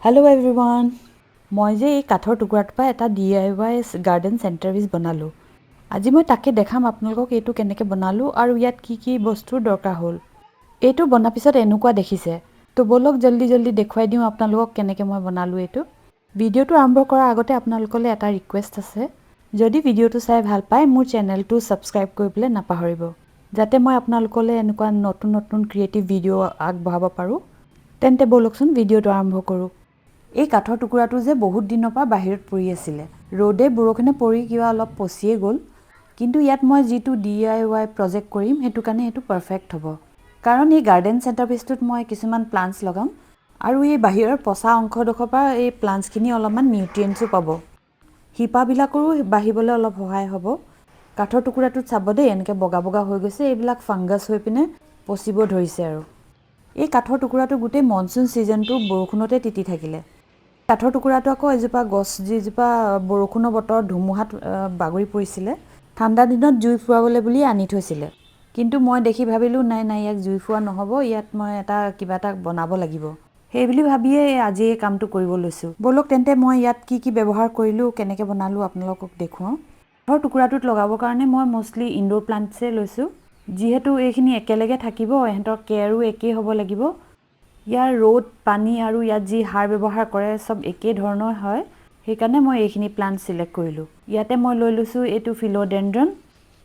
Hello' everyone, মই যে এই কাঠৰ টুকুৰাটোৰ পৰা এটা DIY garden centre piece বনালোঁ। আজি মই তাকে দেখাম আপোনালোকক, এইটো কেনেকৈ বনালোঁ আৰু ইয়াত কি কি বস্তুৰ দৰকাৰ হ'ল। এইটো বনোৱাৰ পিছত এনেকুৱা দেখিছে। তো ব'লক, জল্দি জল্দি দেখুৱাই দিওঁ আপোনালোকক কেনেকৈ মই বনালোঁ এইটো। ভিডিঅ'টো আৰম্ভ কৰাৰ আগতে আপোনালোকলৈ এটা ৰিকুৱেষ্ট আছে। যদি ভিডিঅ'টো চাই ভাল পায়, মোৰ চেনেলটো ছাবস্ক্ৰাইব কৰিবলৈ নাপাহৰিব, যাতে মই আপোনালোকলৈ এনেকুৱা নতুন নতুন ক্ৰিয়েটিভ ভিডিঅ' আগবঢ়াব পাৰোঁ। তেন্তে ব'লকচোন, ভিডিঅ'টো আৰম্ভ কৰোঁ। এই কাঠৰ টুকুৰাটো যে বহুত দিনৰ পৰা বাহিৰত পৰি আছিলে, ৰ'দে বৰষুণে পৰি কিবা অলপ পচিয়ে গ'ল। কিন্তু ইয়াত মই যিটো DIY project কৰিম, সেইটো কাৰণে সেইটো পাৰফেক্ট হ'ব, কাৰণ এই গাৰ্ডেন চেণ্টাৰ পিচটোত মই কিছুমান প্লাণ্টছ লগাম আৰু এই বাহিৰৰ পচা অংশডোখৰ পৰা এই প্লাণ্টছখিনি অলপমান নিউট্ৰিয়েণ্টছো পাব, শিপাবিলাকৰো বাঢ়িবলৈ অলপ সহায় হ'ব। কাঠৰ টুকুৰাটোত চাব দেই, এনেকৈ বগা বগা হৈ গৈছে। এইবিলাক ফাংগাছ হৈ পিনে পচিব ধৰিছে। আৰু এই কাঠৰ টুকুৰাটো গোটেই মনচুন ছিজনটো বৰষুণতে তিতি থাকিলে। কাঠৰ টুকুৰাটো আকৌ এজোপা গছ, যিজোপা বৰষুণৰ বতৰত ধুমুহাত বাগৰি পৰিছিলে, ঠাণ্ডা দিনত জুই ফুৱাবলৈ বুলি আনি থৈছিলে। কিন্তু মই দেখি ভাবিলোঁ, নাই নাই, ইয়াক জুই ফুৱা নহ'ব, ইয়াত মই এটা কিবা এটা বনাব লাগিব। সেই বুলি ভাবিয়ে আজি এই কামটো কৰিব লৈছোঁ। ব'লক তেন্তে, মই ইয়াত কি কি ব্যৱহাৰ কৰিলোঁ, কেনেকৈ বনালোঁ, আপোনালোকক দেখুৱাওঁ। কাঠৰ টুকুৰাটোত লগাবৰ কাৰণে মই মষ্টলি ইনড'ৰ প্লাণ্টছে লৈছোঁ, যিহেতু এইখিনি একেলগে থাকিব, ইহঁতৰ কেয়াৰো একেই হ'ব লাগিব। ইয়াৰ ৰ'দ, পানী আৰু ইয়াত যি সাৰ ব্যৱহাৰ কৰে, চব একেই ধৰণৰ হয়। সেইকাৰণে মই এইখিনি প্লাণ্ট চিলেক্ট কৰিলোঁ। ইয়াতে মই লৈ লৈছোঁ এইটো ফিল'ডেণ্ড্ৰন,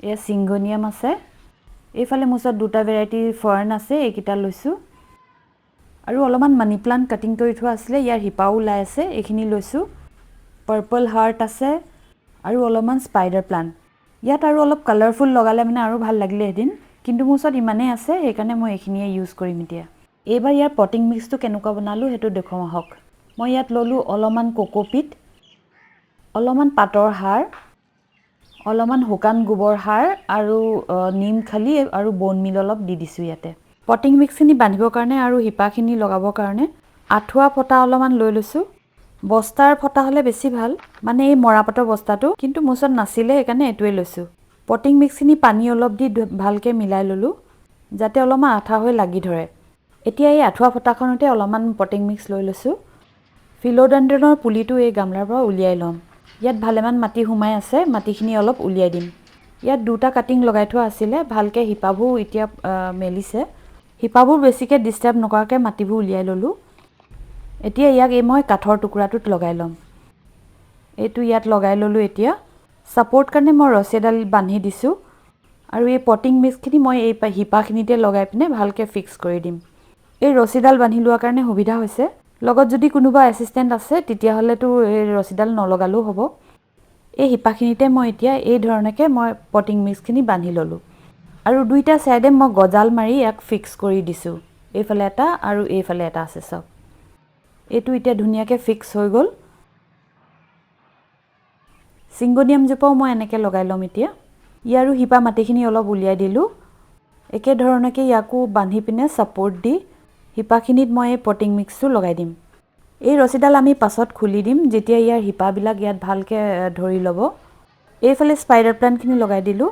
এয়া চিংগনিয়াম আছে। এইফালে মোৰ ওচৰত দুটা ভেৰাইটি ফাৰ্ণ আছে, এইকেইটা লৈছোঁ। আৰু অলপমান মানি প্লাণ্ট কাটিং কৰি থোৱা আছিলে, ইয়াৰ শিপাও ওলাই আছে, এইখিনি লৈছোঁ। পাৰ্পল হাৰ্ট আছে আৰু অলপমান স্পাইডাৰ প্লাণ্ট। ইয়াত আৰু অলপ কালাৰফুল লগালে মানে আৰু ভাল লাগিলেহেঁতেন, কিন্তু মোৰ ওচৰত ইমানেই আছে, সেইকাৰণে মই এইখিনিয়ে ইউজ কৰিম এতিয়া। এইবাৰ ইয়াৰ পটিং মিক্সটো কেনেকুৱা বনালোঁ, সেইটো দেখুৱাওঁ আহক। মই ইয়াত ল'লোঁ অলপমান কোকোপিট, অলপমান পাতৰ সাৰ, অলপমান শুকান গোবৰ সাৰ আৰু নিম খালি আৰু বন মিল অলপ দি দিছোঁ ইয়াতে। পটিং মিক্সখিনি বান্ধিবৰ কাৰণে আৰু শিপাখিনি লগাবৰ কাৰণে আঁঠুৱা ফটা অলপমান লৈ লৈছোঁ। বস্তাৰ ফটা হ'লে বেছি ভাল, মানে এই মৰাপাটৰ বস্তাটো, কিন্তু মোৰ ওচৰত নাছিলে, সেইকাৰণে এইটোৱে লৈছোঁ। পটিং মিক্সখিনি পানী অলপ দি ভালকৈ মিলাই ল'লোঁ, যাতে অলপমান আঠা হৈ লাগি ধৰে। এতিয়া এই আঁঠুৱা ফটাখনতে অলপমান পটিং মিক্স লৈ লৈছোঁ। ফিল'ডেণ্ড্ৰনৰ পুলিটো এই গামলাৰ পৰা উলিয়াই ল'ম। ইয়াত ভালেমান মাটি সোমাই আছে, মাটিখিনি অলপ উলিয়াই দিম। ইয়াত দুটা কাটিং লগাই থোৱা আছিলে, ভালকৈ শিপাবোৰ এতিয়া মেলিছে। শিপাবোৰ বেছিকৈ ডিষ্টাৰ্ব নকৰাকৈ মাটিবোৰ উলিয়াই ল'লোঁ। এতিয়া ইয়াক এই মই কাঠৰ টুকুৰাটোত লগাই ল'ম। এইটো ইয়াত লগাই ল'লোঁ। এতিয়া ছাপৰ্ট কাৰণে মই ৰছী এডাল বান্ধি দিছোঁ আৰু এই পটিং মিক্সখিনি মই এই শিপাখিনিতে লগাই পিনে ভালকৈ ফিক্স কৰি দিম। এই ৰছীডাল বান্ধি লোৱাৰ কাৰণে সুবিধা হৈছে। লগত যদি কোনোবা এছিষ্টেণ্ট আছে, তেতিয়াহ'লেতো এই ৰছীডাল নলগালেও হ'ব। এই শিপাখিনিতে মই এতিয়া এই ধৰণেকৈ মই পটিং মিক্সখিনি বান্ধি ল'লোঁ আৰু দুইটা ছাইডে মই গজাল মাৰি ইয়াক ফিক্স কৰি দিছোঁ। এইফালে এটা আৰু এইফালে এটা আছে। চাওক, এইটো এতিয়া ধুনীয়াকৈ ফিক্স হৈ গ'ল। চিংগনিয়ামজোপাও মই এনেকৈ লগাই ল'ম এতিয়া। ইয়াৰো শিপা মাটিখিনি অলপ উলিয়াই দিলোঁ। একেধৰণেকৈ ইয়াকো বান্ধি পিনে ছাপৰ্ট দি শিপাখিনিত মই এই পটিং মিক্সটো লগাই দিম। এই ৰছীডাল আমি পাছত খুলি দিম, যেতিয়া ইয়াৰ শিপাবিলাক ইয়াত ভালকৈ ধৰি ল'ব। এইফালে স্পাইডাৰ প্লাণ্টখিনি লগাই দিলোঁ।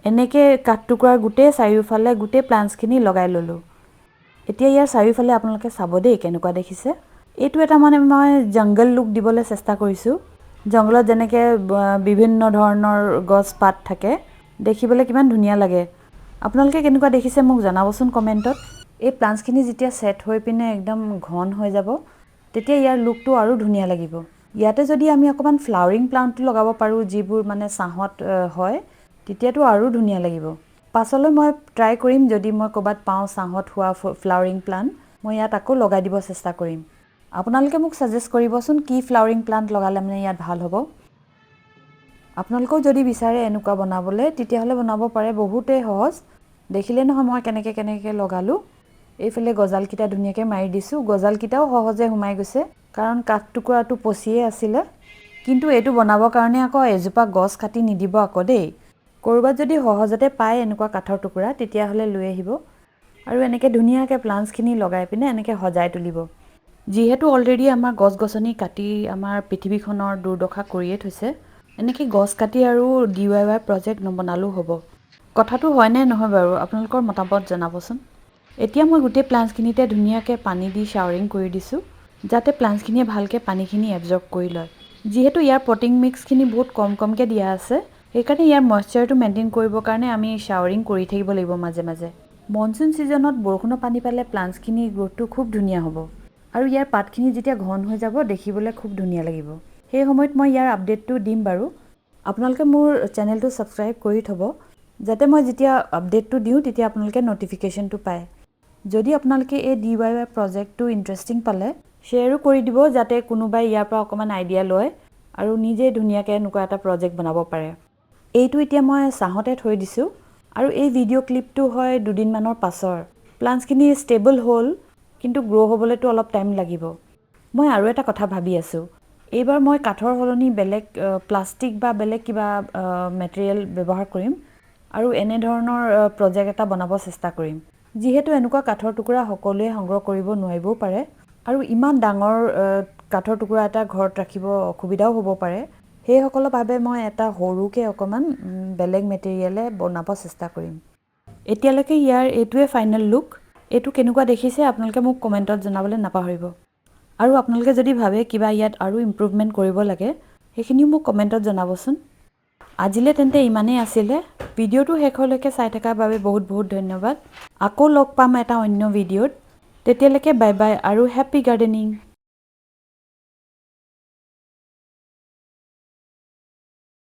এনেকৈ কাঠ টুকুৰাৰ গোটেই চাৰিওফালে গোটেই প্লাণ্টছখিনি লগাই ল'লোঁ। এতিয়া ইয়াৰ চাৰিওফালে আপোনালোকে চাব দেই, কেনেকুৱা দেখিছে। এইটো এটা মানে মই জংগল লুক দিবলৈ চেষ্টা কৰিছোঁ। জংঘলত যেনেকৈ বিভিন্ন ধৰণৰ গছ পাত থাকে, দেখিবলৈ কিমান ধুনীয়া লাগে। আপোনালোকে কেনেকুৱা দেখিছে মোক জনাবচোন কমেণ্টত। এই প্লাণ্টছখিনি যেতিয়া ছেট হৈ পিনে একদম ঘন হৈ যাব, তেতিয়া ইয়াৰ লুকটো আৰু ধুনীয়া লাগিব। ইয়াতে যদি আমি অকণমান ফ্লাৱাৰিং প্লাণ্টটো লগাব পাৰোঁ, যিবোৰ মানে ছাঁহত হয়, তেতিয়াতো আৰু ধুনীয়া লাগিব। পাছলৈ মই ট্ৰাই কৰিম, যদি মই ক'ৰবাত পাওঁ ছাঁহত হোৱা ফ্লাৱাৰিং প্লাণ্ট, মই ইয়াত আকৌ লগাই দিব চেষ্টা কৰিম। আপোনালোকে মোক ছাজেষ্ট কৰিবচোন, কি ফ্লাৱাৰিং প্লাণ্ট লগালে মানে ইয়াত ভাল হ'ব। আপোনালোকেও যদি বিচাৰে এনেকুৱা বনাবলৈ, তেতিয়াহ'লে বনাব পাৰে, বহুতেই সহজ। দেখিলে নহয় মই কেনেকৈ কেনেকৈ লগালোঁ। এইফালে গজালকেইটা ধুনীয়াকৈ মাৰি দিছোঁ। গজালকেইটাও সহজে সোমাই গৈছে, কাৰণ কাঠ টুকুৰাটো পচিয়ে আছিলে। কিন্তু এইটো বনাবৰ কাৰণে আকৌ এজোপা গছ কাটি নিদিব আকৌ দেই। ক'ৰবাত যদি সহজতে পায় এনেকুৱা কাঠৰ টুকুৰা, তেতিয়াহ'লে লৈ আহিব আৰু এনেকৈ ধুনীয়াকৈ প্লাণ্টছখিনি লগাই পিনে এনেকৈ সজাই তুলিব। যিহেতু অলৰেডি আমাৰ গছ গছনি কাটি আমাৰ পৃথিৱীখনৰ দুৰ্দশা কৰিয়ে থৈছে, এনেকৈ গছ কাটি আৰু DIY project নবনালেও হ'ব। কথাটো হয়নে নহয় বাৰু, আপোনালোকৰ মতামত জনাবচোন। এতিয়া মই গোটেই প্লাণ্টছখিনিতে ধুনীয়াকৈ পানী দি শ্বাৱাৰিং কৰি দিছোঁ। যাতে প্লাণ্টছখিনিয়ে ভালকৈ পানীখিনি এবজৰ্ব কৰি লয়। যিহেতু ইয়াৰ পটিং মিক্সখিনি বহুত কম কমকৈ দিয়া আছে, সেইকাৰণে ইয়াৰ মইশ্চাৰটো মেইনটেইন কৰিবৰ কাৰণে আমি শ্বাৱাৰিং কৰি থাকিব লাগিব মাজে মাজে। মনচুন ছিজনত বৰষুণৰ পানী পালে প্লাণ্টছখিনিৰ গ্ৰ'থটো খুব ধুনীয়া হ'ব আৰু ইয়াৰ পাতখিনি যেতিয়া ঘন হৈ যাব, দেখিবলৈ খুব ধুনীয়া লাগিব। সেই সময়ত মই ইয়াৰ আপডেটটো দিম বাৰু। আপোনালোকে মোৰ চেনেলটো ছাবস্ক্ৰাইব কৰি থ'ব, যাতে মই যেতিয়া আপডেটটো দিওঁ, তেতিয়া আপোনালোকে ন'টিফিকেশ্যনটো পায়। যদি আপোনালোকে এই ডিআইৱাই প্ৰজেক্টটো ইণ্টাৰেষ্টিং পালে, শ্বেয়াৰো কৰি দিব, যাতে কোনোবাই ইয়াৰ পৰা অকণমান আইডিয়া লয় আৰু নিজে ধুনীয়াকৈ এনেকুৱা এটা প্ৰজেক্ট বনাব পাৰে। এইটো এতিয়া মই ছাঁতে থৈ দিছোঁ আৰু এই ভিডিঅ' ক্লিপটো হয় দুদিনমানৰ পাছৰ। প্লাণ্টছখিনি ষ্টেবল হ'ল, কিন্তু গ্ৰ' হ'বলৈতো অলপ টাইম লাগিব। মই আৰু এটা কথা ভাবি আছোঁ। এইবাৰ মই কাঠৰ সলনি বেলেগ প্লাষ্টিক বা বেলেগ কিবা মেটেৰিয়েল ব্যৱহাৰ কৰিম আৰু এনেধৰণৰ প্ৰজেক্ট এটা বনাব চেষ্টা কৰিম। যিহেতু এনেকুৱা কাঠৰ টুকুৰা সকলোৱে সংগ্ৰহ কৰিব নোৱাৰিবও পাৰে আৰু ইমান ডাঙৰ কাঠৰ টুকুৰা এটা ঘৰত ৰাখিব অসুবিধাও হ'ব পাৰে, সেইসকলৰ বাবে মই এটা সৰুকৈ অকণমান বেলেগ মেটেৰিয়েলে বনাব চেষ্টা কৰিম। এতিয়ালৈকে ইয়াৰ এইটোৱে ফাইনেল লুক। এইটো কেনেকুৱা দেখিছে, আপোনালোকে মোক কমেণ্টত জনাবলৈ নাপাহৰিব। আৰু আপোনালোকে যদি ভাবে কিবা ইয়াত আৰু ইম্প্ৰুভমেণ্ট কৰিব লাগে, সেইখিনিও মোক কমেণ্টত জনাবচোন। আজিলৈ তেন্তে ইমানেই আছিলে। ভিডিঅ'টো শেষলৈকে চাই থকাৰ বাবে বহুত বহুত ধন্যবাদ। আকৌ লগ পাম এটা অন্য ভিডিঅ'ত। তেতিয়ালৈকে বাই বাই আৰু হেপ্পী গাৰ্ডেনিং।